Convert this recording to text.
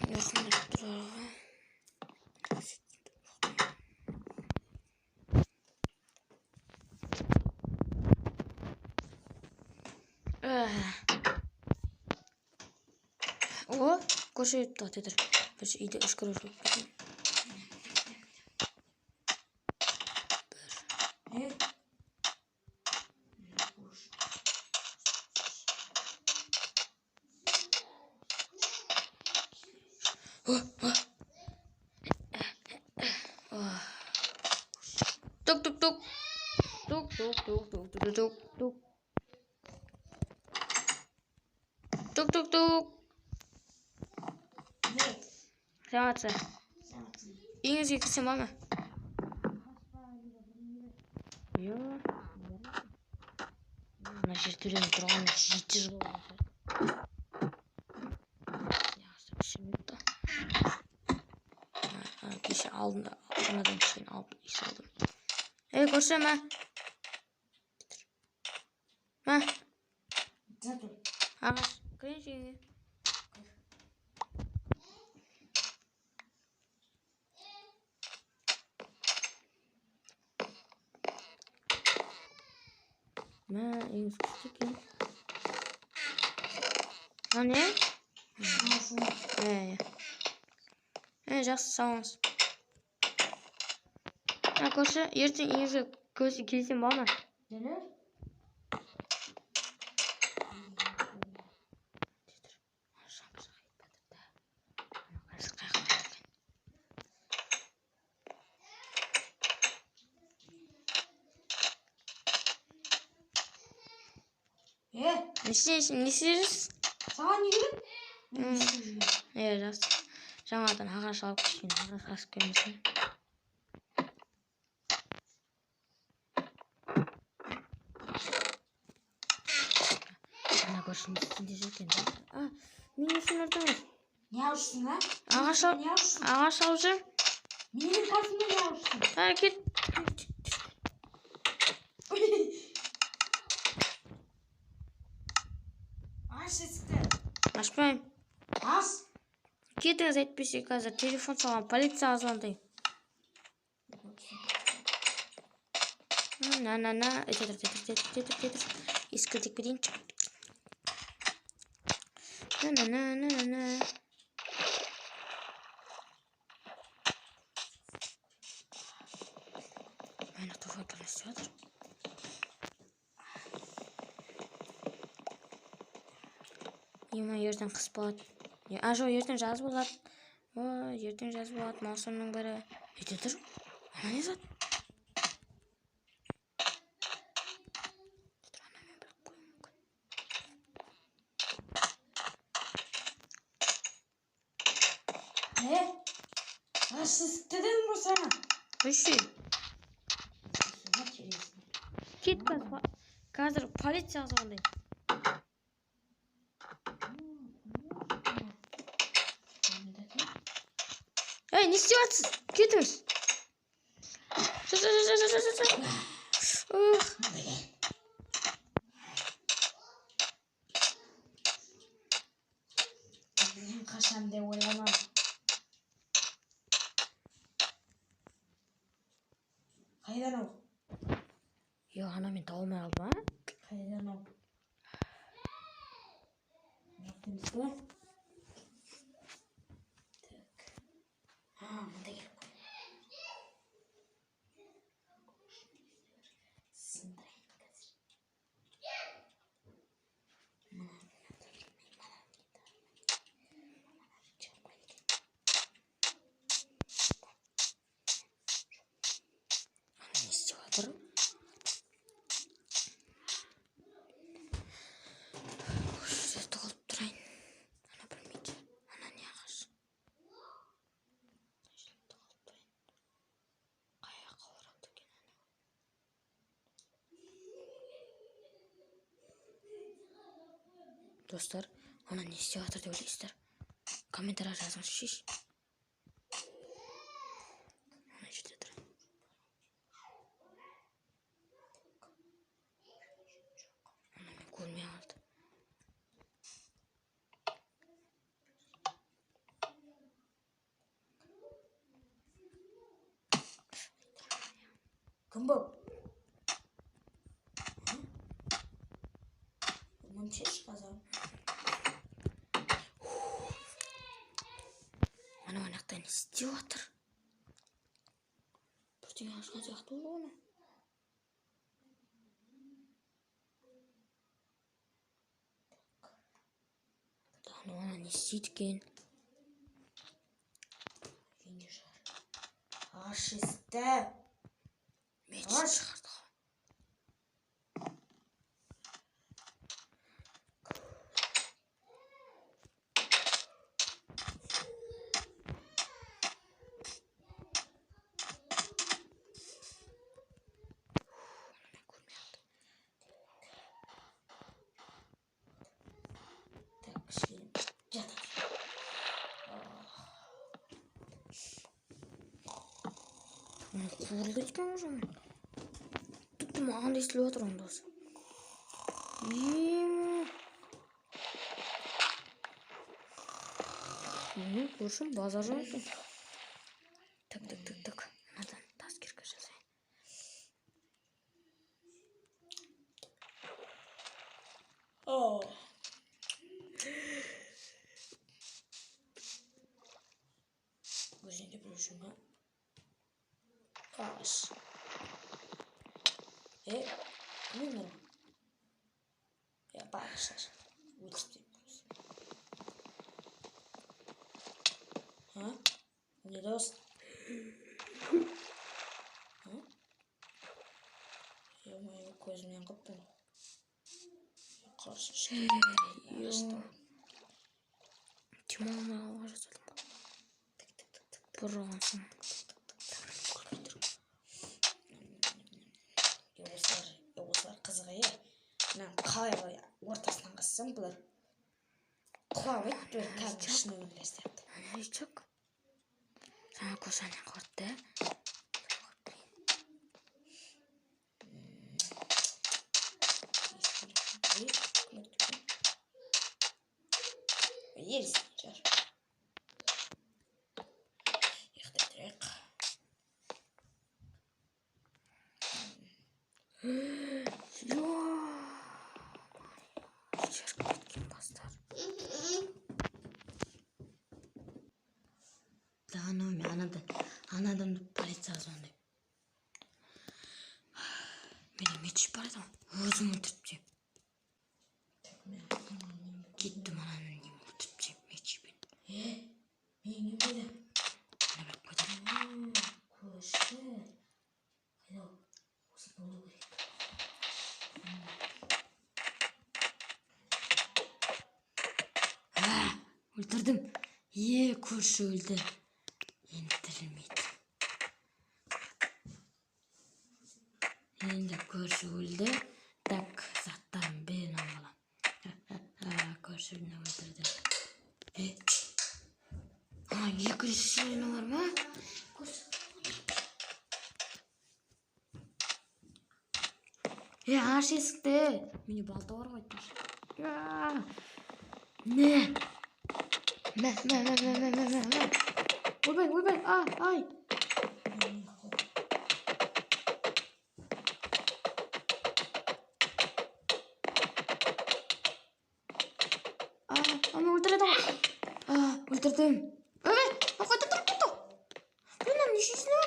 Ұйқым келіп тұр ғой. О, көрші келіп тұр, тұр. Бірінші үйде үшкіріп жүріп кетейін. Не? Тук тук тук. Тук тук тук тук тук тук тук. Тук тук тук. Не? Саламатсыз. Саламатсыз. Үйіңізге кірсем бола ма? Йо. Мына жертөленің тұрғанына 7 жыл болған шығар. Неғып кеше алдында анадан кішкене алып үй салдым. Ей, көрші, мә. Мә, Зато. ағаш. Кірейінші үйіңе. Мә, үйіңіз күшті екен. Мына не? Иә, иә. Е, жақсы, сау болыңыз. Ә, көрші, ертең үйіңізге келсем бола ма? Келер? Е, Не істейсің, не істеп жүрсіз? саған не керек? М. Иә, жақсы. Жаңадан ағаш алып кішкене ағаш асып келмесін. Ана көрші не істейді жүр екен? А, мен не үшін ұрдыңыз? Не алыпсың, а? Ағаш ал, Не алыпсың? ағаш алып жүр. Менің қасымда не алыпсың? А, кет. Аш есікті. Ашпаймын. Аш. Кетіңіз, әйтпесе қазір телефон саламын, полицияға звондаймын. На на на, өте тұр, өте тұр, өте тұр, өте тұр, өте тұр. Есікті тек кетейінші. На на на на на на. Ана туфелька не істеп жатыр? Ема, ертең қыс болады. А, жоқ, ертең жаз болады. Ой, ертең жаз болады, маусымның бірі. Өте тұр. Ана не зат? Тұр, ана мен біліп қоюым мүмкін. Е, аш есікті дедім ғой саған. Қойшы. Интересно. Кет қазір. Қазір полицияға звондаймын. Ей, не істеп жатсыз? Кетіңіз. Шы, шы, шы, шы, шы, шы, шы. Ух. Мен қашам деп ойламам. Қайдан ау? Йо, ана мен таба алмай қалдым, а? Қайдан ау? Жоқ емес пе? Так. А, мында келіп қой. Сындырайын қазір. Мына, мына, мына, шығып қойды екен. Ана не істеп жатыр? Осы жерде тығылып тұрайын. Ана білмейді. Ана не ағаш? Мына жерде тығылып тұрайын. Қай жаққа оралды екен ана? Достар, ана не істеп жатыр деп ойлайсыздар? Комментарий жазыңызшы. Ана жерде тұрайын. Ана мен көрмей қалды. Кім бұл? Мұны шеш қазан. Анау ана жақта не істеп жатыр? Бірдеңе ашқан сияқты болды ғой анау. Анау ана не істейді екен? Үйінде шығар. Аш есікті. Меч Аш. шығарды ғой. Оны мен көрмей қалдым. Так, кішкене жатады. Оны қуырылды екен ғой жаман. Тіпті маған да естіліп жатыр оның дауысы. Ема. Менің көршім базар жоқ екен. Так, так, так, так. Мынадан тас кирка жасайын. О. Өзіңде біреу жүр ма? Аш. Е, кім мынау? Е, бағыштар. Өлтіріп тастаймын. А? Не дауыс? А? Е-мое, көзімнен қыптым. Қарсы Ё. Тимон алмай қалуға жасадым ғой. Бұрған соң. Осылар, осылар қызық, е. Мынаны қалай қалай ортасынан қассам, бұлар құламайды, бір кәдімгі шын өмірлер сияқты. Ана рычаг. Жаңа көрші көрді. Ересің шығар. Ұйықтай тұрайық. Шіріп кеткен бастар. Да, анау мен анада ана адамды полицияға звондаймын. Менің меч бар еді ғой, өзім өлтіріп тастаймын. Кеттім, ананы нем өлтіріп тастаймын мечпен. Е, менің нем қайда? Ана біліп қойды. Көрші. Қайда ол? Осында болу керек. А, өлтірдім. Е, көрші өлді. Енді тірілмейді. Енді көрші өлді. Так, заттарын бәрін алып аламын. Көршіні өлтірді. Е, а, екінші бар ма? Е, аш есікті. Менде балта бар ғой айтпақшы. Не? Мә, мә, мә, мә, мә, мә, мә, мә. Ойбай, ойбай, а, ай. А, ана өлтіреді ғой. А, өлтірдім. Ойбай, қайта тұрып кетті. Блин, мына нешесіне